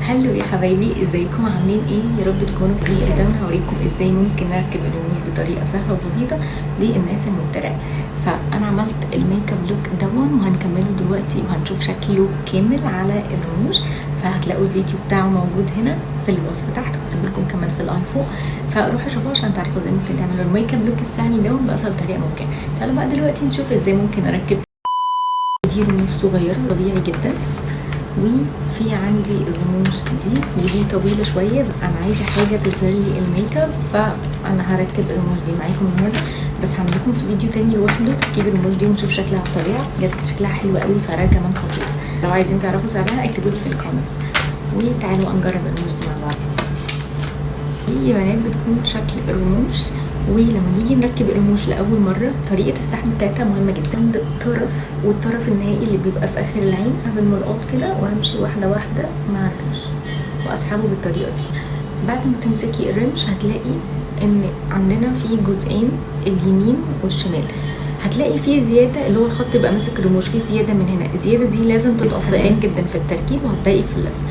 Hello يا حبايبي، ازيكم؟ عاملين ايه؟ يا رب تكونوا بخير. ده انا هوريكم ازاي ممكن نركب الرموش بطريقة سهلة وبسيطة للناس المبتدئه. فانا عملت ال makeup look دون وهنكمله دلوقتي وهنشوف شكله كامل على الرموش. فهتلاقوا الفيديو بتاعه موجود هنا في الوصف تحت، وهسيب لكم كمان في ال i فوق، فروحوا شوفوه عشان تعرفوا ازاي ممكن تعملوا ال makeup look السهل ده باسهل طريقه ممكن. تعالوا بقى دلوقتي نشوف ازاي ممكن اركب. دي رموش صغيرة طبيعي جدا، وفي عندي الرموش دي، ودي طويلة شويه. انا عايزه حاجة تظهر لي الميك اب، فانا هركب الرموش دي معاكم النهارده، بس هعمل لكم في فيديو تاني لوحده تركيب الرموش دي ونشوف شكلها على الطبيعة. بجد شكلها حلو قوي وسعرها كمان خطير. لو عايزين تعرفوا سعرها اكتبوا لي في ال comments. وتعالوا نجرب الرموش دي مع بعض. دي يا بنات بتكون شكل الرموش، ولما نيجي نركب الرموش لاول مرة طريقه السحب بتاعتها مهمة جدا. عند الطرف والطرف النهائي اللي بيبقى في اخر العين بالملقاط كده، وامشي واحدة واحدة مع الرمش واسحبه بالطريقة دي. بعد ما تمسكي الرمش هتلاقي ان عندنا في جزئين، اليمين والشمال. هتلاقي في زياده، اللي هو الخط يبقى ماسك الرموش، في زيادة من هنا. الزيادة دي لازم تتقص جدا في التركيب وهتضايقك في اللبس،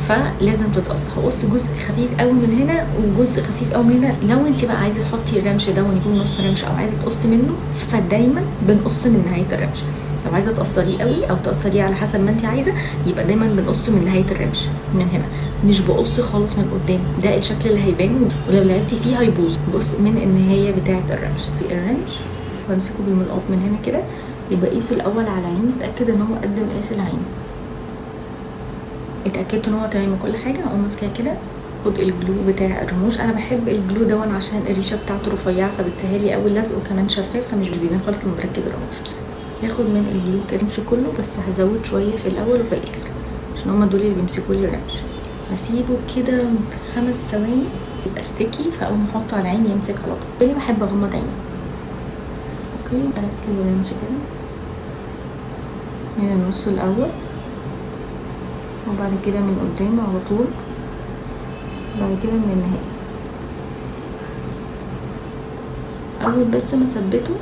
فلازم تتقص. هقص جزء خفيف قوي من هنا وجزء خفيف قوي من هنا. لو انت بقى عايزه تحطي الرمش ده يكون نص رمش او عايزه تقصي منه، فدايما بنقص من نهاية الرمش. لو عايزه تقصريه قوي او تقصريه على حسب ما انت عايزه، يبقى دايما بنقص من نهاية الرمش من هنا، مش بقص خالص من قدام. ده الشكل اللي هيبان، ولو لعبتي فيه هيبوظ. بقص من النهاية بتاعه الرمش. الرمش بمسكه بالملقاط من هنا كده، وبقيسه الاول على عيني، اتاكد ان هو قد مقاس العين. اتاكدت ان هو تمام وكل حاجه، اقوم ماسكاه كده. خد ال glue بتاع الرموش. انا بحب ال glue دون عشان الريشة بتاعته رفيعه، فبتسهلي قوي اللزق، وكمان شفاف فمش بيبان خالص لما بركب الرموش. هاخد من ال glue كده الرمش كله، بس هزود شوية في الاول وفي الاخر عشان هما دول اللي بيمسكوا لي الرمش. هسيبه كده 5 ثواني يبقى sticky، فاول ما احطه على العين يمسك على طول. بحب اغمض عيني. okay، اركب الرمش كده من النص الاول، وبعد كده من قدام على طول، بعد كده من النهاية. اول بس ما اثبته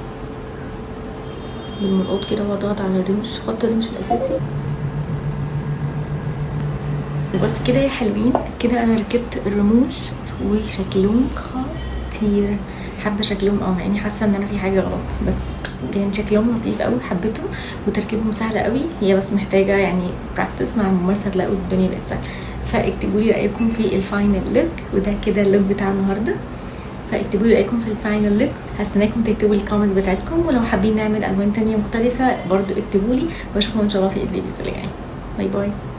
بالملقاط كده واضغط على الرمش، خط الرمش الاساسي. وبس كده يا حلوين، كده انا ركبت الرموش وشكلهم خطير. حابة شكلهم اه، مع اني حاسه ان انا في حاجة غلط، بس يعني شكلهم لطيف قوي، حبيته، وتركيبهم سهل قوي. هي بس محتاجه يعني practice، مع الممارسة تلاقوا الدنيا بقت سهلة. فاكتبوا لي رايكم في ال final look، وده كده ال look بتاع النهارده. فاكتبوا لي رايكم في ال final look، هستناكم تكتبوا ال comments بتاعتكم، ولو حابين نعمل الوان تانية مختلفة برضو اكتبوا لي، واشوفكم ان شاء الله في ال videos اللي جاية. bye bye.